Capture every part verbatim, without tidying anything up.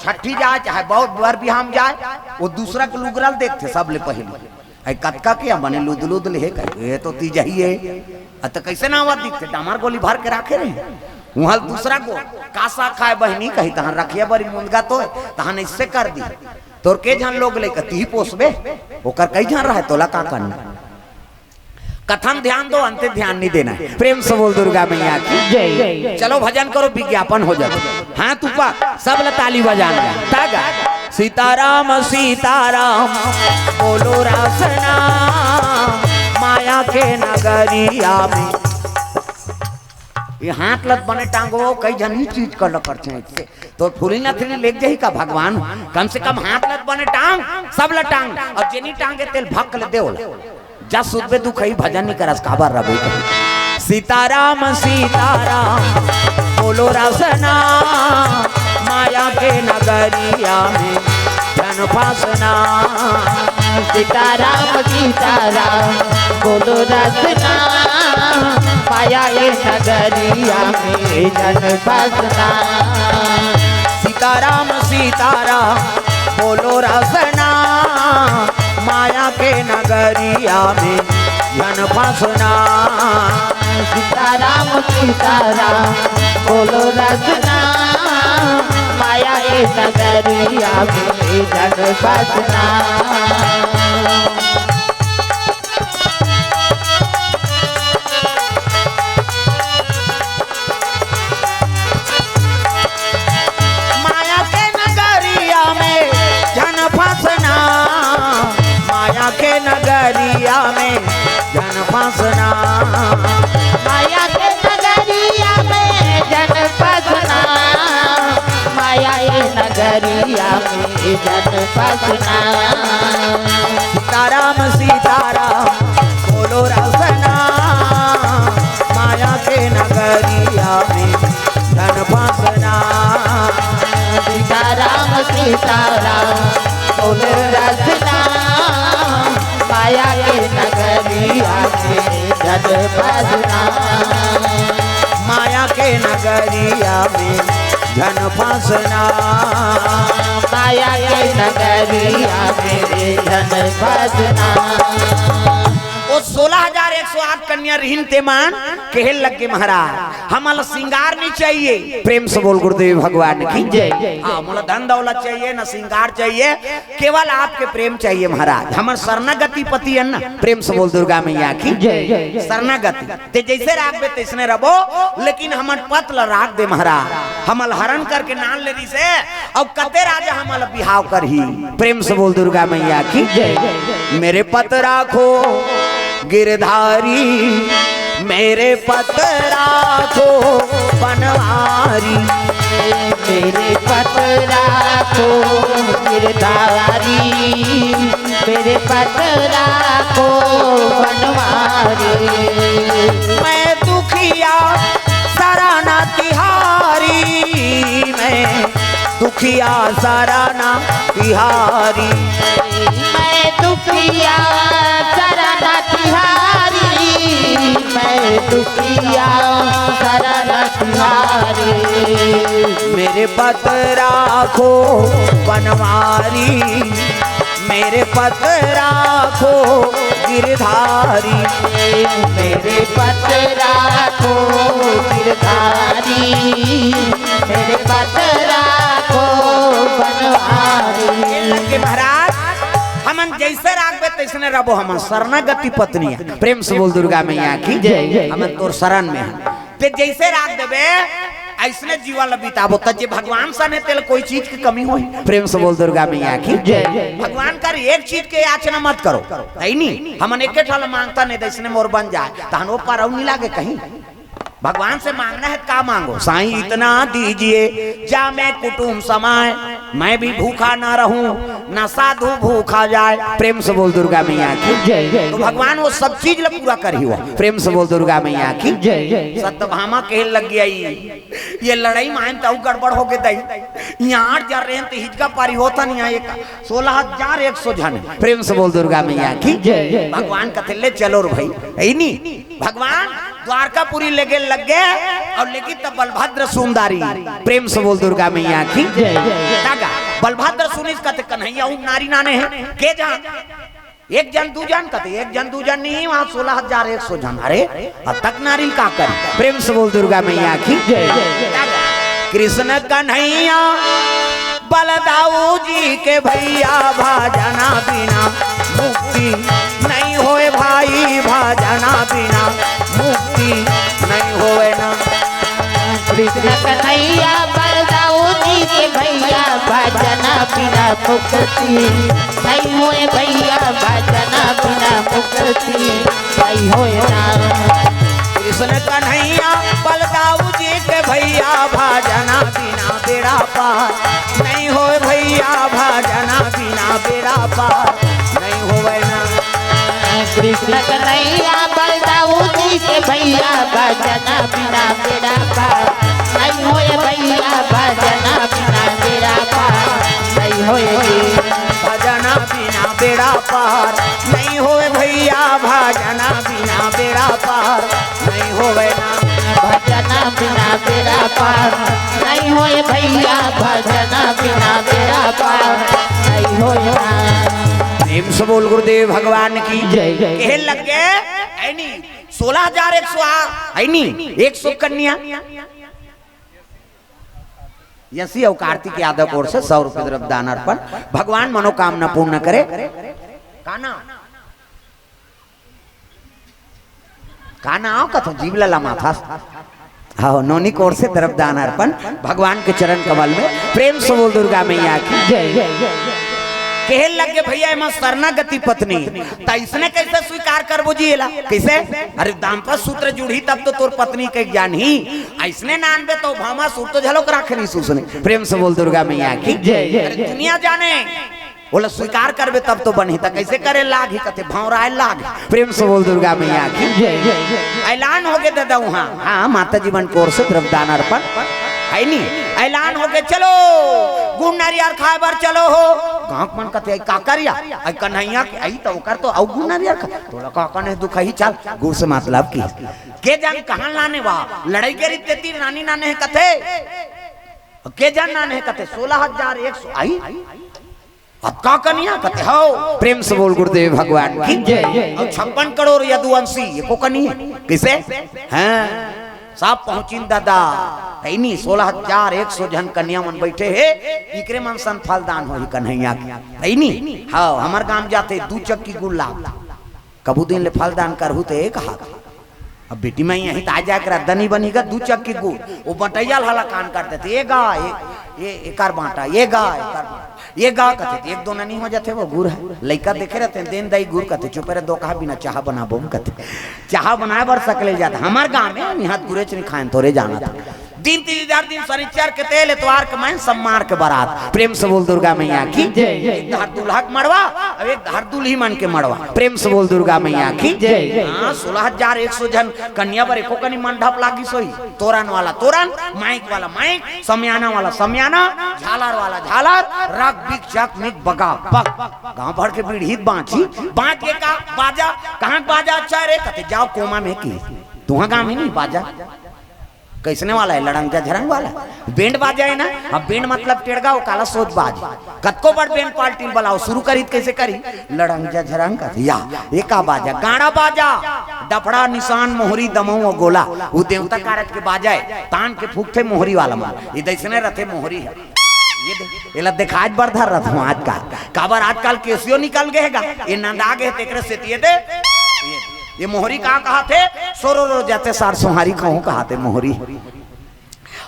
छट्ठी जाए, चाहे बहुत बर बिहाम जाए, वो दूसरा के लुगरा ल देखथे सबले पहले। "अई कतका के बने लुद लुद ले हे?" कहे, "ये तो तीजही हे।" "अ, त कैसे नावा दिखथे?" "डामर गोली भर के राखे रहे।" उहाँ दूसरा को, "का साग खाए बहिनी?" कही, "तहन रखिया बरी मुंदगा तो, तहन इससे कर दी।" "तोर के झन लोग लइका?" "तीही पोसबे, ओकर कई झन रहे, तोला का करना?" कथा म ध्यान दो, अंते ध्यान नहीं देना है। प्रेम से बोल दुर्गा मैया की। जय। चलो भजन करो, विज्ञापन हो जाए। हाथ ऊपर, सब ल ताली बजाना है। तागा। सीताराम सीताराम बोलो रासना, माया के नगरिया में। ये हाथ लत बने टांगो, कई झन ही चीज कर ल करथे। तो फुली नथरी लेग जाही का भगवान? कम से कम हाथ लत बने टांग, सब ल टांग, और जेनी टांगे तेल भक्क ले देवल। जा सुतबे दुख ही भजन नहीं करस, काबर रबे कही। सीताराम सीताराम बोलो रासना, माया के नगरिया में झन फासना। सीताराम सीताराम बोलो रासना, माया के नगरिया में झन फासना। सीताराम सीताराम बोलो रासना, माया के नगरिया में झन फासना। सीताराम सीताराम बोलो रासना, माया के नगरिया में झन फासना। माया के नगरिया में झन फासना, माया के नगरिया में झन फासना। माया के नगरिया में झन फासना, माया के नगरिया में झन फासना। सीताराम सीताराम बोलो रासना, माया के नगरिया में झन फासना। सीताराम सीताराम बोलो रासना, माया के नगरिया में झन फासना। माया के नगरिया में झन फासना। माया के नगरिया में झन फासना। वो सोलह हजार एक सौ आठ कन्या रिहिन तेमन केहे लगे महाराज, हमला सिंगार नहीं चाहिए। प्रेम से बोल गुरुदेव भगवान की जय। हाँ, मोला धन दौलत चाहिए, ना सिंगार चाहिए, केवल आपके प्रेम चाहिए महाराज। हमर शरणागति पति है ना, प्रेम से बोल दुर्गा मैया की जय। शरणागति ते जैसे राखबे तैसने रबो, लेकिन हमर पत ल राख दे महाराज। हमल हरण करके नान ले रिसे, अब कते राजा हमल बिहाव करही। प्रेम से बोल दुर्गा मैया की जय। मेरे पत राखो गिरधारी, मेरे पत राखो बनवारी। मेरे पत राखो गिरधारी, मेरे पत राखो बनवारी। मैं दुखिया सरन तिहारी, मैं दुखिया सरन तिहारी। मैं दुखिया सरन तिहारी, मैं दुखिया सरन तिहारी। मेरे पत राखो बनवारी, मेरे पत राखो गिरधारी। मेरे पत राखो गिरधारी, मेरे पत राखो बनवारी। लगे महाराज, हमन जैसे राखबे तैसने रबो, हमन शरणागति पत्नी है। प्रेम से बोल दुर्गा मैया की जय। हमन तोर शरण में हैं। ते जैसे राख देबे, ऐसने जीवन ल बिताबो, त जे भगवान सन हे, तेल कोई चीज की कमी होही। प्रेम से बोल दुर्गा मैया की जय। भगवान कर एक चीज के याचना मत करो, है नी? हमन एके ठा ल मांगथन, ऐसने मोर बन जाए, तहन वो पर अउ नी लागे कहीं। भगवान से मांगना है, का मांगो? साईं इतना दीजिए, जा मैं कुटुम समाए, मैं भी भूखा ना रहूं, ना साधु भूखा जाए। प्रेम से बोल दुर्गा मैया की जय। तो भगवान वो सब चीज ल पूरा करही वो। प्रेम से बोल दुर्गा मैया की जय। सत्यभामा कहे लग गया, ये लड़ाई में आयन त अउ गड़बड़ हो गे दई। यहाँ आठ हजार रहे त हिजका पारी होता नहीं है, एक सोलह हजार एक सौ झन। प्रेम से बोल दुर्गा मैया की जय। भगवान कथे ले चलो रे भाई, है नी? भगवान द्वारकापुरी लेगे लग गए और लेकिन तब बलभद्र सुंदरी। प्रेम से बोल दुर्गा मैया की जय। तागा। बलभद्र सुनिस कथे, "कन्हैया, उन नारी नाने हे, के जान?" "एक जन, दू जन?" कथे, "एक जन, दू जन नहीं, वहाँ सोलह हजार एक सौ जन।" "अरे, अतक नारी ल का करी?" प्रेम से बोल दुर्गा मैया की जय। कृष्ण कन्हैया बलदाऊ जी के भैया, भजना बिना मुक्ति नहीं होए भाई, भजना बिना मुक्ति नहीं होए ना। कृष्ण कन्हैया बलदाऊ जी के भैया, भजना बिना मुक्ति नहीं होए भैया, भजना बिना मुक्ति नहीं होए ना। कृष्ण कन्हैया बलदाऊ जी के भैया, भजना बिना बेड़ा पार नहीं होए भैया, भजना बिना बेड़ा पार नहीं होए ना। कृष्ण कन्हैया बलदाऊ जी के भैया, भजना बिना बेड़ा पार नहीं होए भैया, भजना बिना बेड़ा पार नहीं होए जी। भजना बिना बेड़ा पार नहीं होए भैया, भजना बिना बेड़ा पार नहीं होए ना। भजना बिना बेड़ा पार नहीं होए भैया, भजना बिना बेड़ा पार नहीं होए ना। प्रेम से बोल गुरुदेव भगवान की जय। कहे लग गए, "ऐनी सोलह हजार एक सौ आ, ऐनी एक सौ कन्या।" यसी अउ कार्तिक यादव की ओर से सौ रुपये द्रव्य दान अर्पण, भगवान मनोकामना पूर्ण करे। का नाम? का नाम कथो जीव लला माथा? हाँ, नोनी की ओर से द्रव्य दान अर्पण भगवान के चरण कमल में। प्रेम से बोल दुर्गा मैया की जय। कहे लग गए, "भैया, एमा शरणागति पत्नी, त इसने कैसे स्वीकार करबो जी एला? कैसे? अरे, दाम्पत्य सूत्र जुड़ही तब तो तोर पत्नी के ज्ञान ही। ऐसने नानबे तो भामा सूत्र तो झलोक राखे नहीं सुसने।" प्रेम से बोल दुर्गा मैया की जय। अरे, दुनिया जाने, ओला स्वीकार करबे तब तो बनही, त कैसे करे लागही? कथे भौंराए लाग। प्रेम से बोल दुर्गा मैया की जय। ऐलान हो गए दादा वहाँ, हाँ, माता जी मन की ओर से द्रव्य दान अर्पण है नी। ऐलान हो गए, "चलो गुड़ नरियर खाए बर चलो हो।" गाँव के मन कथे, "आई का करिया? आई कन्हैया के, आई तो ओकर तो अउ गुड़ नरियर खा, तोला का कने दुख ही, चल गुड़ से मतलब की।" के जान कहाँ लाने वा, लड़ाई के रीते तीर नानी नाने हे कथे, के जान नाने हे कथे, सोलह हजार एक सौ आई। अब का कनिया कथे हो? प्रेम से बोल गुरुदेव भगवान की जय। और छप्पन करोड़ यदुवंशी, एको कनिया। किसे? हाँ, सब पहुँचिन दादा। है नी, सोलह हजार एक सौ झन कनिया मन बैठे हे, इकरे मन सन फलदान होही कन्हैया के। है नी? हाँ, हमर गांव जाथे दू चक्की गुड़ लाग। कभू दिन ले फलदान करहू त एक हाथ। अब बेटी माई यहीं त आ जाए के रद्दा नहीं बनी गा, दू चक्की गुड़। वो बटैया ल हलाकान करथे, "ये गा, ये, ये एकर बांटा, ये गा, एकर बांटा, ये गा," कथे, त एक दो ननी हो जाथे, वो गुड़ है। लइका देखे रहथे, देन दाई गुड़ कथे, "चुप रे, दो कहा बिना चाहा बनाबो," कथे। चाहा बनाए बर सकले जात। हमर गांव में निहात गुरेच नहीं खाएन, तोरे जानत। दिन तीन चार दिन शनिचर के तेल, एतवार के माइन सम्मार के बारात। प्रेम से बोल दुर्गा मैया की जय। एक धार दूल्हा के मड़वा, अब एक धार दूल्ही मन के मड़वा। प्रेम से बोल दुर्गा मैया की जय। हाँ, सोलह हजार एक सौ झन कन्या बर एको कनी मंडप लागिस होही। तोरन वाला तोरन, माइक वाला माइक, समियाना वाला समियाना, झालर वाला झालर, रग बिक चक मिक बगा बग। गांव भर के बीड़ी बांची, बांच के का बाजा, कहाँ के बाजा अच्छा रे? कथे जाओ कोमा में की। तुहा गांव में नहीं बाजा। कैसने वाला है? लड़ंग झझरंग वाला। बैंड बाजा है ना? अब बैंड मतलब टेड़गा, वो काला सोच बाज। कतको बड़ बैंड पार्टी बलाओ, शुरू करी त कैसे करी? लड़ंग झझरंग कथे, या, ये का बाजा? गाड़ा बाजा, डफड़ा, निशान, मोहरी, दमऊ और गोला। वो देवता कारज के बाजा है, तान के फूकथे मोहरी वाला मन। ये दैसने रथे मोहरी है। ये दे, एला देखाज बर धर रथों आजकल। काबर आजकल केसियो निकल गए गा। ये नंदा गए तेकरे सेती ये दे। ये, ये मोहरी का कहाथे? सोरो रो जाते सार सोहारी कहूँ कहाथे मोहरी।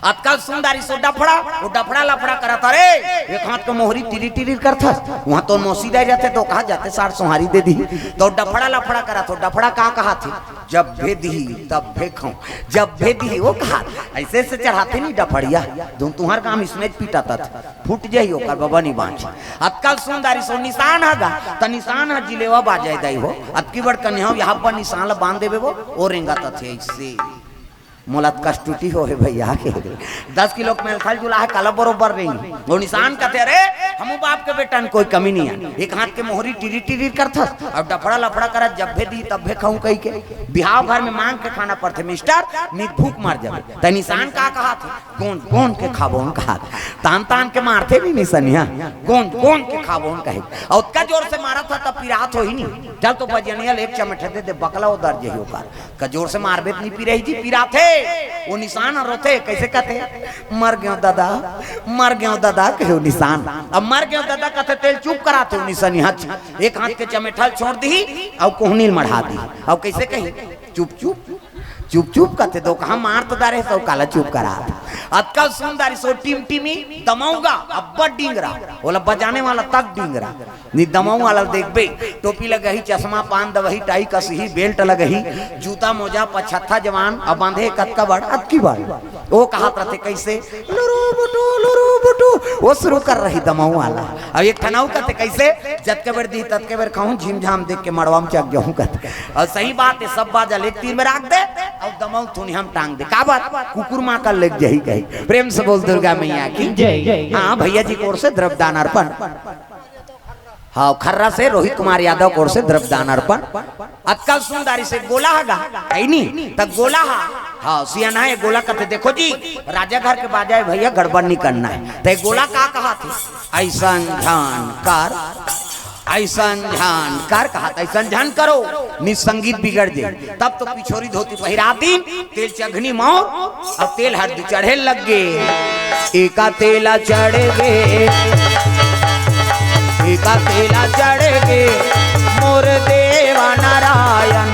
आजकल सुंदरी सो डफड़ा, वो डफड़ा लफड़ा करत, "अरे, एक हाथ के मोहरी टिरी टिरी करथस, वहाँ तो मौसी दे जाते तो कहा जाते सार सोहारी दे दी।" तो डफड़ा लफड़ा करत हो, डफड़ा का कहाथे? "जब भे दी, तब भे खाऊं, जब भे दी," वो कहा। ऐसे ऐसे चढ़ाते नहीं डफड़िया, धुन तुहार काम इसमें पीटा तथ, फूट जाही ओकर बबा नहीं बाँच। आजकल सुंदरी सो निशान हगा, त निशान ह जिलेवा बाजाय दाई हो। अतकी बड़ कन्या हो, यहाँ पर निशान ला बांध देबे वो, ओ रेंगा तथे ऐसे। मोला त कष्टुटी हो हे भैया के। दस किलो के मेलथल जुला है, काला बरोबर रही। वो निशान कथे, "अरे, हमू बाप के बेटा में कोई कमी नहीं है। एक हाथ के मोहरी टिरी टिरी करथस अउ डफड़ा लफड़ा करत, जब्बे दी तब्बे खाऊं कहि के। बिहाव घर में मांग के खाना पड़थे मिस्टर, नित भूख मर जाबे। त निशान का कहाथे? गोंद गोंद के खाबोन कहाथे। तान तान के मारथे नहीं निसनिया, गोंद गोंद के खाबोन कहे। अउ ओतका जोर से मारत ह तब पिरात होही नहीं। चल तो बजनिया ले एक चमेठा दे दे, बकला उदर जही ओकर। का जोर से मारबे त नहीं पिरही जी, पिराथे। वो निशान ह रोथे, कइसे कथे? मर गयो दादा, मर गयो दादा, कहे वो निशान। अब मर गयो दादा कथे तेल चुप कराथे वो निशानी। हच, एक हाथ के चमेठा ल छोड़ दिही अउ कोहनी ल मढ़ा दिही। अउ कइसे कही? चुप चुप, चुप चुप कथे। दो कहा मार तो डारे, सब काला चुप करा। अतका सुन डारिस वो टिमटिमी दमऊ गा, अब्बड़ डिंगरा, ओला बजाने वाला तक डिंगरा। नि दमऊ वाला ल देखबे, टोपी लगही, चश्मा, पान दवही, टाई कसही, बेल्ट लगही, जूता मोजा, पछत्था जवान, अब बांधे कतका बड़, अतकी बड़। वो कहत रथे कइसे? लुरु बुटु, लुरु बुटु, वो शुरू कर रही दमऊ वाला। अब एक ठन अउ कथे कइसे? जतके बेर दी ततके बेर खाऊं, झिमझाम देख के मड़वा में चक जाऊं कथे। अउ सही बात हे, सब बाजा ल एक तीर में राख दे अउ दमऊ थुनिया में टांग दे। का बात? कुकुर मां का लेग जही कही। प्रेम से बोल दुर्गा मैया की। जय। हाँ, भैया जी की ओर से द्रव्य दान अर्पण। हाँ, खर्रा से रोहित कुमार यादव की ओर से द्रव्य दान अर्पण। अतका सुन डारिस हे गोला ह गा, है नी? त गोला ह, हाँ, सियान हे गोला कथे, देखो जी, राजा घर के बाजा हे भैया, गड़बड़ नहीं करना हे। त गोला का कहाथे? अइसन झन कर, अइसन झन कर कहाथे, अइसन झन करो, नि संगीत बिगड़ जे। तब तो पिछोरी धोती पहिरा दिन, तेल चघनी मौर, अब तेल हरदी चढ़े लग गे। एका तेला चढ़ गे, एका तेला चढ़ गे, मोर देवा नारायण,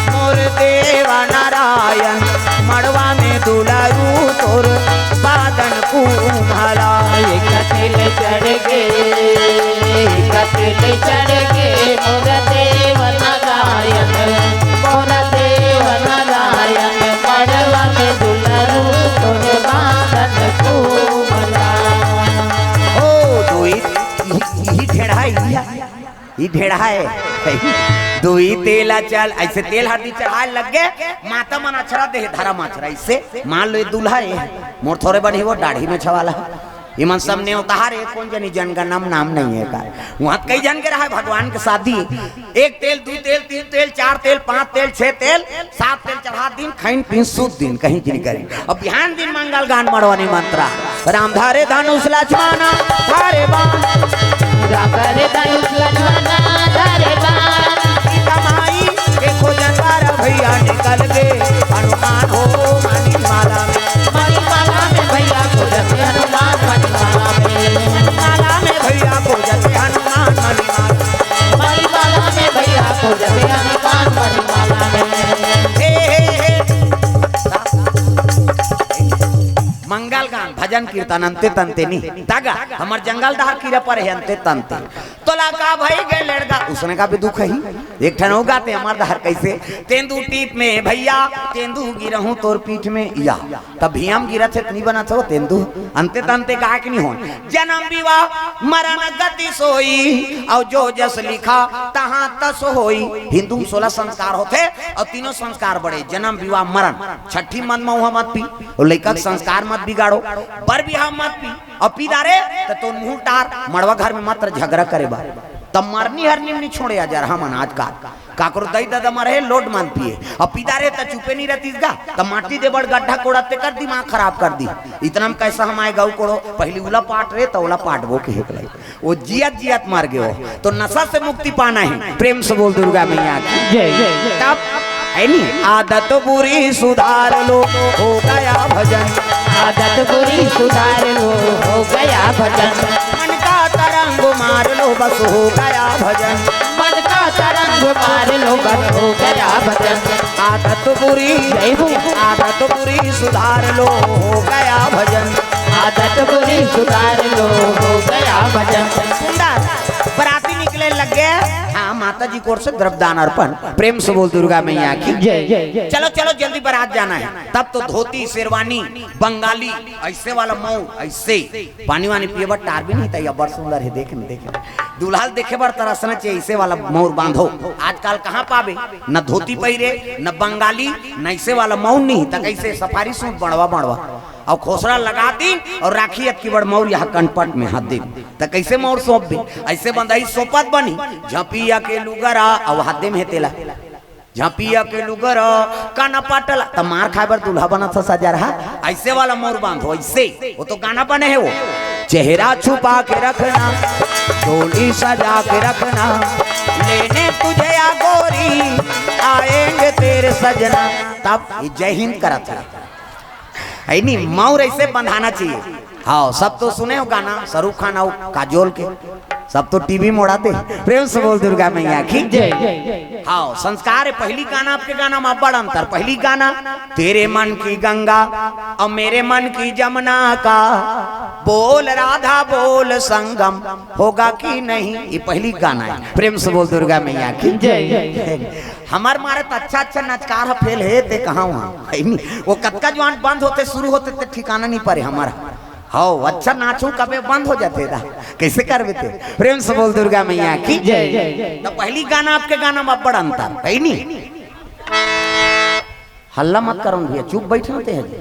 मोर देवा नारायण, मड़वा में दुलारू तोर बादन कुम्हला। एका तेल चढ़ गे, एका तेल चढ़ गे, मोर देवा नारायण, मोर देवा नारायण, मड़वा में दुलारू तोर बादन कुम्हला। ओ, तो ई, ई, ई ढेढ़ा, ई, ई ढेढ़ा हे। दुई तेला चल, अइसे तेल हरदी चढ़ाए लग गे, माता मन अछरा दे, धरम अछरा, अइसे मान लो ये दूल्हा हे, मोर थोरे बनी वो दाढ़ी में छवाला। इमन सब नेवतहार हे, कोन जनी जनगणना में नाम नहीं हे का। वहाँ कई झन के रहा भगवान के शादी, एक तेल, दू तेल, तीन तेल, चार तेल, पांच तेल, छह तेल, सात तेल चढ़ा दिन, खइन पीन सूत दिन, कहीं की नहीं करी। अब बिहान दिन मंगल गान मड़वा निमंत्रा। राम धारे धनुष लक्ष्मण धारे बाण। राम धारे धनुष लक्ष्मण धारे बाण। सीता माई के खोजन बारा भैया निकल गे। हनुमान हो मणिमाला में। मणिमाला में भैया खोजत हनुमान मणिमाला में। माला में भैया खोजत हनुमान मणिमाला। मणिमाला में भैया खोजत हनुमान मणिमाला में। हे, हे, हे। मंगल गान, भजन कीर्तन अंते तंते नी। तागा, हमर जंगल डहर कीरा परे हे अंते तंते। तोला का भई गे लेड़गा, उसने का भी दुख ही। एक ठन हो गाते हमर डहर कइसे, तेंदू टीप में भैया, तेंदू गिरहूं तोर पीठ में या। तब भीम गिरत हे त नी बनत हो तेंदू, अंते तंते का के नी हो। जन्म विवाह मरण गति सोई, अउ जो जस लिखा तहां तस होई। हिंदू में सोलह संस्कार होथे, अउ तीनों संस्कार बड़े, जन्म विवाह मरण। छठी मत मऊहा मत पी, अउ लइका के संस्कार मत बिगाड़ो, बर बिहाव मत पी, अउ पी डारे त तोर मुंह टार, मड़वा घर में मत झगड़ा करे बर। तब मरनी हरनी में नी छोड़े अजरहा मन आजकाल। काकरो दई ददा मरे हे, लोट मान पिए। अब पिदा रे त चुपे नहीं रहतीस गा, त माटी दे बड़ गड्ढा कोड़त तेकर दिमाग खराब कर दी। इतना में कैसा हम आए गऊ कोड़ो, पहली उला पाट रे, त ओला पाटबो के हेकलाई। वो जियत जियत मर गयो। तो नशा से मुक्ति पाना है, प्रेम से बोल दुर्गा मैया की। जय। तब है नी, आदत बुरी सुधार लो, हो गया भजन। आदत बुरी सुधार लो, हो गया भजन। मन का तरंग मार लो, बस हो गया भजन। मन का तरंग मार लो, बस हो गया भजन। आदत बुरी, जय हो। आदत बुरी सुधार लो, हो गया भजन। आदत बुरी सुधार लो, हो गया भजन। सुंदर, बराती निकले लग गए। हाँ, माता जी की ओर से द्रव्यदान अर्पण। प्रेम से बोल दुर्गा मैया की। जय, जय, जय। चलो, चलो, जल्दी बारात जाना है। तब तो धोती, शेरवानी, बंगाली, ऐसे वाला मऊ, ऐसे पानी वानी पिए बर टार भी नहीं था। या बड़ सुंदर है, देखे न, देखे न। दूल्हा ल देखे बर तरसना चाहिए, ऐसे वाला मऊर बांधो। आजकल कहाँ पाबे, न धोती पहिरे, न बंगाली, न ऐसे वाला मऊर नहीं, त कैसे सफारी सूट बड़वा बड़वा। अउ खोसरा लगा दिन अउ राखी अतकी बड़ मउर यहाँ कनपट में हद्दे में। त कइसे मउर सौंपबे? अइसे बंदई सौंपत बनही, झपिया के लुगरा अउ हद्दे में हे तेला। झपिया के लुगरा कनपट ला, त मार खाए बर दूल्हा बनत ह सजा रहा। अइसे वाला मउर बांधो, अइसे। वो तो गाना बने हे वो। चेहरा छुपा के रखना, डोली सजा के रखना, लेने तुझे या गोरी, आएंगे तेरे सजना। तब ये जय हिंद करत हे। है नी, मउर अइसे बंधाना चाहिए। हाँ, सब तो सुने हो गाना शाहरुख खान अउ काजोल के, सब तो टीवी मोड़ा दे। प्रेम से बोल दुर्गा मैया की। जय। हाँ, संस्कार हे। पहली गाना आपके गाना में बड़ अंतर। पहली गाना तेरे मन की गंगा और मेरे मन की जमुना का, बोल राधा बोल संगम होगा कि नहीं। ये पहली गाना हे। प्रेम से बोल दुर्गा मैया की। जय। हमर मारे त अच्छा अच्छा नचकार ह फेल हे, ते कहाँ वहाँ है नी। वो कतका जवान बंद होते शुरू होते ते ठिकाना नहीं परे हमर। हौ, अच्छा नाचू कबे बंद हो जाते दा, कइसे करबे ते? प्रेम से बोल दुर्गा मैया की। जय। त पहली गाना आपके गाना में बड़ अंतर है नी। हल्ला मत करो भैया, चुप बैठना ते है जी।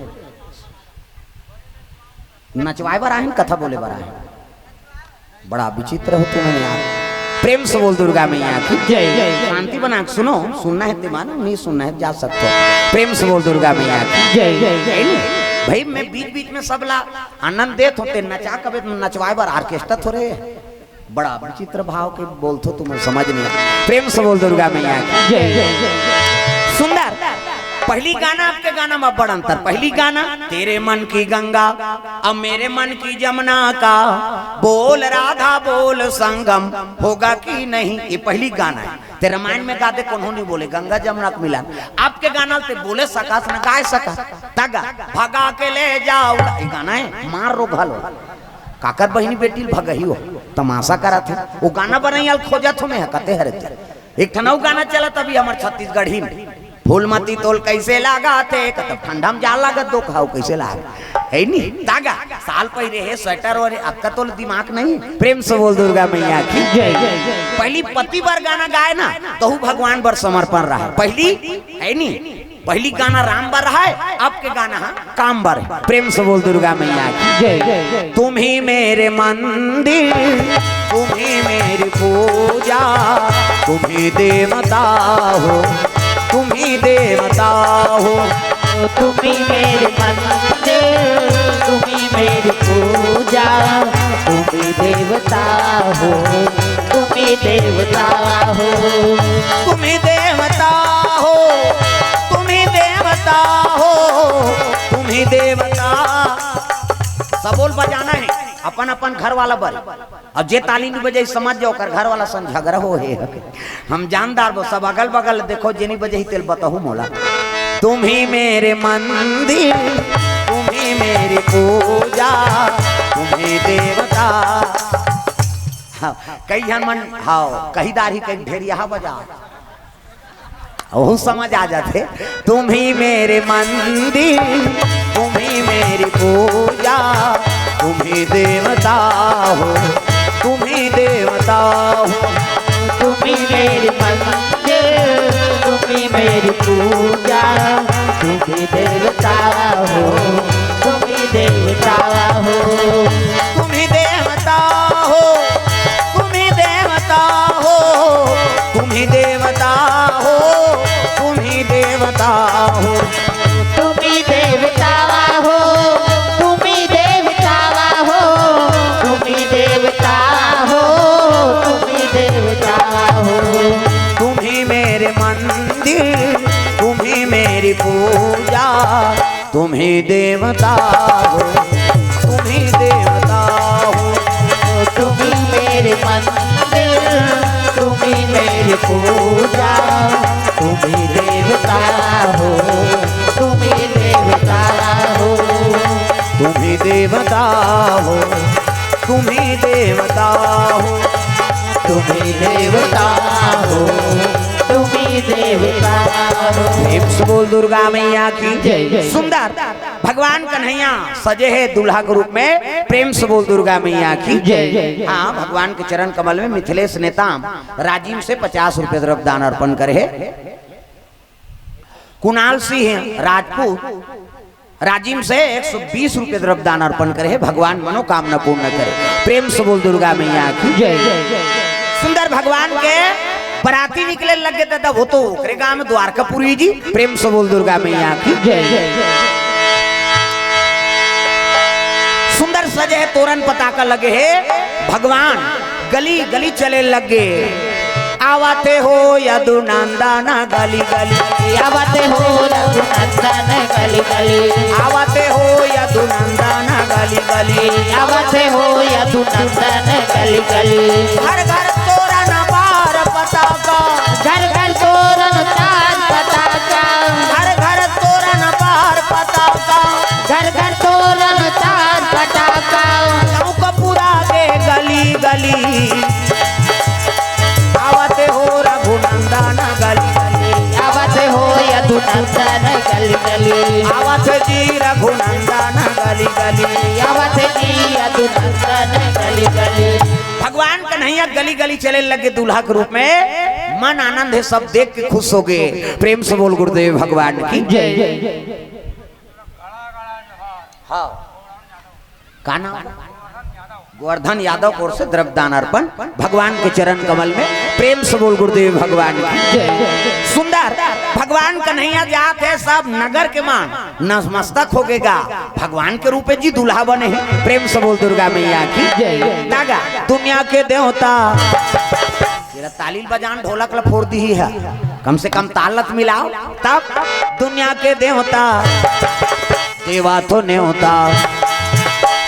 नचवाए बर आहे, कथा बोले बर आहे। बड़ा विचित्र हो तुम यार। प्रेम से बोल दुर्गा मैया की। जय। शांति बना के सुनो, सुनना है ते मानो, नहीं सुनना है जा सकते हो। प्रेम से बोल दुर्गा मैया की। जय। है नी? भाई मैं बीच बीच में सबला आनंद देत हों, ते नचा कबे नचवाए बर ऑर्केस्ट्रा थोरे। बड़ा विचित्र भाव के बोलथो, तुम्हें समझ नहीं आए। प्रेम से बोल दुर्गा मैया की। जय। सुंदर। पहली गाना आपके गाना में बड़ अंतर। पहली गाना तेरे मन की गंगा, अब मेरे मन की जमुना का, बोल राधा बोल संगम होगा कि नहीं। ये पहली गाना हे। ते रामायण में गा दे, कोनो नहीं बोले, गंगा जमुना के मिलन। आपके गाना ते बोले सकस न गाए सकस। तगा भगा के ले जाओ, ये गाना हे, मार रो घलो। काकर बहिनी बेटी ल भगही हो, तमाशा करत हे। वो गाना बनइया ल खोजत हो मैं, कते हरे ते। एक ठन अउ गाना चलत अभी हमर छत्तीसगढ़ी में, फूलमती तोल कइसे लागत हे, कतब ठंडा में जा लागत दो खाओ कइसे लाग, है नी? तागा साल पहिरे हे स्वेटर और अक्का तोल दिमाग नहीं। प्रेम से बोल दुर्गा मैया की। जय। पहली पति बर गाना गाए ना, तहू भगवान बर समर्पण रहा। पहली है नी, पहली गाना राम बर है, अब के गाना है काम बर। प्रेम से बोल दुर्गा मैया की। जय। तुम ही मेरे मंदिर, तुम ही मेरी पूजा, तुम ही देवता हो, तुम ही देवता हो। तुम ही मेरे मंदिर, तुम ही मेरी पूजा, तुम ही देवता हो, तुम ही देवता हो। तुम ही देवता हो, तुम ही देवता हो, तुम ही देवता। सबोल बजाना हे अपन अपन घर वाला बर। अउ जे ताली नहीं बजाई, समझ जाओ, ओकर घर वाला संग झगड़ा हो हे। हम जानदार बो, सब अगल बगल देखो, जे नहीं बजाई, तेल बताहू मोला। तुम ही मेरे मंदिर, तुम ही मेरी पूजा, तुम ही देवता। हाँ, कई झन मन, हाँ, कही दार ही कई ढेर यहाँ बजा। ओहू समझ आ जाथे। तुम ही मेरे मंदिर, तुम ही मेरी पूजा, तुम ही देवता हो, तुम ही देवता हो। तुम ही मेरे मंदिर, तुम ही मेरी पूजा, तुम ही देवता हो, तुम ही देवता हो। तुम ही देवता हो, तुम ही देवता हो, तुम ही देवता हो, तुम ही देवता हो। तुम ही देवता हो, तुम ही देवता हो, तुम ही देवता हो, तुम ही देवता हो। तुम ही मेरे मंदिर, तुम ही मेरी पूजा, तुम ही देवता हो, तुम ही देवता हो। तुम ही मेरे मंदिर, तुम ही मेरी पूजा, तुम ही देवता हो, तुम ही देवता हो। तुम ही देवता हो, तुम ही देवता हो। तुम ही देवता हो, तुम ही देवता हो। प्रेम से बोल दुर्गा मैया की। जय, जय। सुंदर भगवान कन्हैया सजे हे दूल्हा के रूप में। प्रेम से बोल दुर्गा मैया की। जय, जय। हाँ, भगवान के चरण कमल में मिथिलेश नेताम राजिम से पचास रुपये द्रव्य दान अर्पण करे हे। कुणाल सिंह राजपूत राजिम से एक सौ बीस रुपये द्रव्य दान अर्पण करे हे, भगवान मनोकामना पूर्ण करे। प्रेम से बोल दुर्गा मैया की। जय। सुंदर भगवान के बराती निकले लगे दादा, वो तो ओकरे गांव में द्वारकापुरी जी। प्रेम से बोल दुर्गा मैया की। जय। सुंदर सजे हे तोरन पताका लगे हे, भगवान गली गली चले लगे। आवत हे हो यदुनंदन गली गली। आवत हे हो यदुनंदन गली गली। आवत हे हो यदुनंदन गली गली। आवत हे हो यदुनंदन गली गली। घर घर तोरन बार पताका। घर घर तोरन तार पताका। घर घर तोरन बार पताका। घर घर तोरन तार पताका। चौक पुरा गे गली गली। आवत हे हो रघुनंदन गली गली। आवत हे हो यदुनंदन गली गली। आवत हे जी रघुनंदन गली गली। आवत हे जी यदुनंदन गली गली। भगवान कन्हैया गली गली चले लगे दूल्हा के रूप में। मन आनंद हे, सब देख के खुश हो गे। प्रेम से बोल गुरुदेव भगवान की। जय। हाँ, का नाम? गोवर्धन यादव की ओर से द्रव्य दान अर्पण भगवान के चरण कमल में। प्रेम से बोल गुरुदेव भगवान की। जय। सुंदर भगवान कन्हैया जात हे, सब नगर के मन नतमस्तक हो गे गा। भगवान के रूप में जी दूल्हा बने हे। प्रेम से बोल दुर्गा मैया की। जय। दागा दुनिया के देवता। तेरा ताली बजान ढोलक ला फोड़ दिही हे, कम से कम ताल ला तो मिलाओ। तब दुनिया के देवता देवा तो नेवता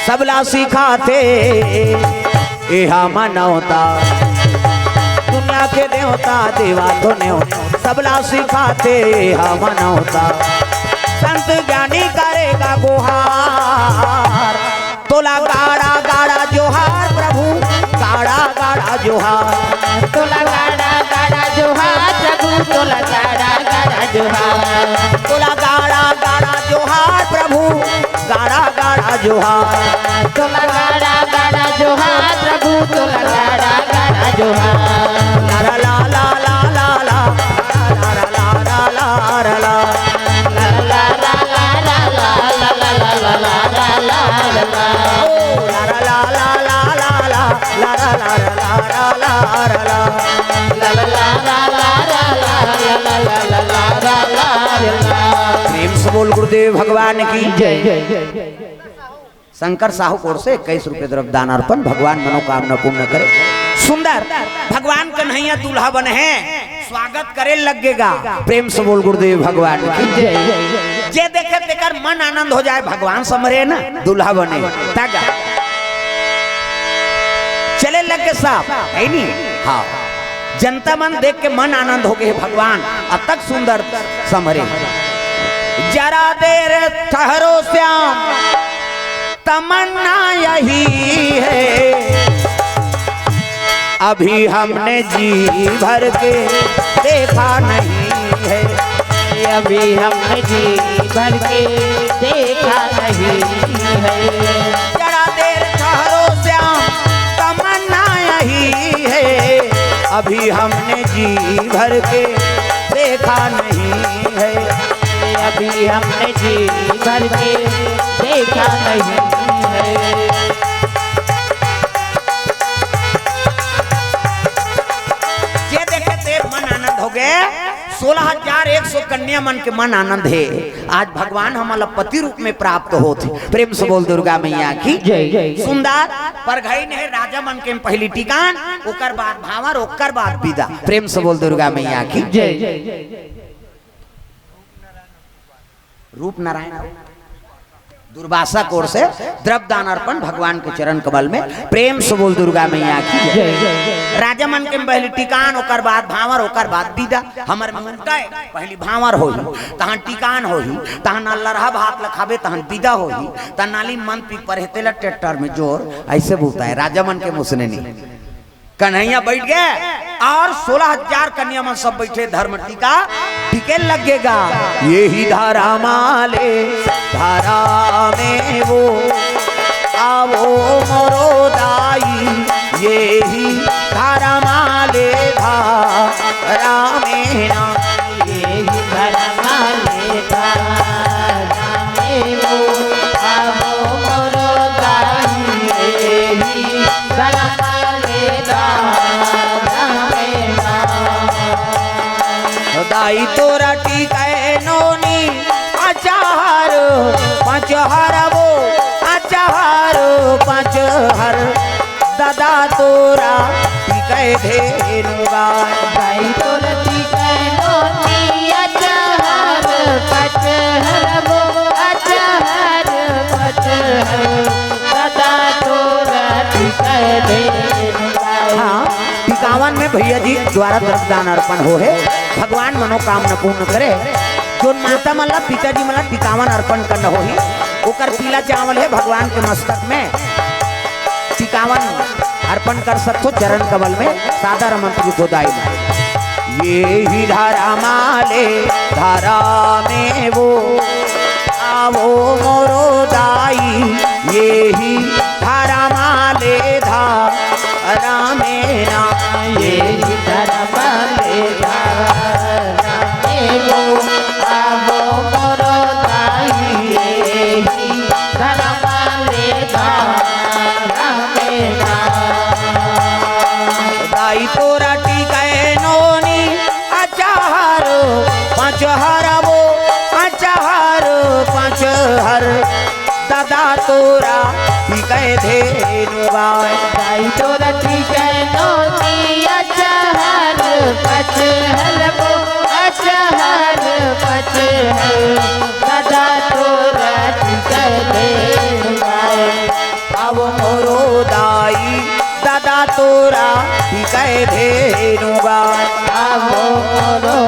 सबला सिखाथे, एहा मनौता। दुनिया के देवता देवा तो नेवता सबला सिखाथे, एहा मनौता। संत ज्ञानी करेगा गुहार, तोला गाड़ा गाड़ा जोहार प्रभु, गाड़ा गाड़ा जोहार। तोला गाड़ा गाड़ा जोहार प्रभु, तोला गाड़ा गाड़ा जोहार। तोला गाड़ा गाड़ा जोहार प्रभु, गाड़ा गाड़ा जोहार। तोला गाड़ा गाड़ा जोहार प्रभु, तोला गाड़ा गाड़ा जोहार। ला ला ला ला ला ला ला ला ला ला ला ला। प्रेम से बोल गुरुदेव भगवान की जय। शंकर साहू की ओर से इक्कीस रुपये द्रव्य दान अर्पण, भगवान मनोकामना पूर्ण करे। सुंदर भगवान कन्हैया दूल्हा बने हे, स्वागत करे लगे गा। प्रेम से बोल गुरुदेव भगवान की जय। जे देखे तेकर मन आनंद हो जाए, भगवान समरे ना दूल्हा बने। तागा चले लगे साहब, है नी? हाँ, जनता मन देख के मन आनंद हो गे, भगवान अतक सुंदर समरे। जरा देर ठहरो श्याम, तमन्ना यही है, अभी हमने जी भर के देखा नहीं है। अभी हमने जी भर के देखा नहीं है। जरा देर ठहरो श्याम, तमन्ना यही है, अभी हमने जी भर के देखा नहीं है। अभी हमने जी भर के देखा नहीं है। जे देखे ते मन आनंद हो गे। सोलह हजार एक सौ कन्या मन के मन आनंद हे। आज भगवान हमन ला पति रूप में प्राप्त होत हे। प्रेम से बोल दुर्गा मैया की जय। सुंदर परघई ने राजा मन के पहली टिकान, ओकर बाद भांवर, ओकर बाद विदा। प्रेम से बोल दुर्गा मैया की जय। रूप नारायण दुर्वासा की ओर से द्रव्य दान अर्पण भगवान के चरण कमल में। प्रेम से बोल दुर्गा मैया की जय। जय। राजा मन के पहली टिकान, ओकर बाद भांवर, ओकर बाद विदा। हमर में उल्टा हे, पहली भांवर होही, तहां टिकान होही, तहां ना लरहा भात ल खाबे, तहां विदा होही, त नाली मन पी परे तेला ट्रैक्टर में जोर, ऐसे बोलता है राजा मन के मुसने नहीं। कन्हैया बैठ गे अउ सोलह हजार कन्या मन सब बैठे, धर्म टीका टिके लगे गा। ये ही धारा माले धारा में वो, आवो मोरो दाई, ये ही धारा माले धारा में ना। ये ही धारा माले धारा में वो। आई तोरा टिकै नोनी अचहर पचहर वो, अचहर पचहर ददा तोरा टिकै धेनु गाय। गाई तोर टिकै नोनी अचहर पचहर वो, अचहर पचहर ददा तोर टिकै धेनु गाय। हाँ, टिकावन में भैया जी द्वारा द्रव्यदान अर्पण हो हे, भगवान मनोकामना पूर्ण करे। जोन माता मन ला पिताजी मन ला टिकावन अर्पण करना होही, ओकर पीला चावल हे भगवान के मस्तक में टिकावन अर्पण कर सकथो चरण कमल में। सादर मंत्र को दाई में ये ही धारा माले धारा में वो आवो मोरो दाई, ये ही धारा माले धारा में ना। ये ही धर्म ले धारा में वो आवो मोरो दाई, ये ही धर्म ले धारा में ना। दाई तोरा टिकै नोनी अचहर पचहर वो, अचहर पचहर ददा तोरा टिकै धेनु गाय। गाई तोर टिकै नोनी अचहर पचहर वो, अचहर पचहर ददा तोर टिकै धेनु गाय। आवो मोरो दाई ददा तोरा टिकै धेनु गाय। आवो मोरो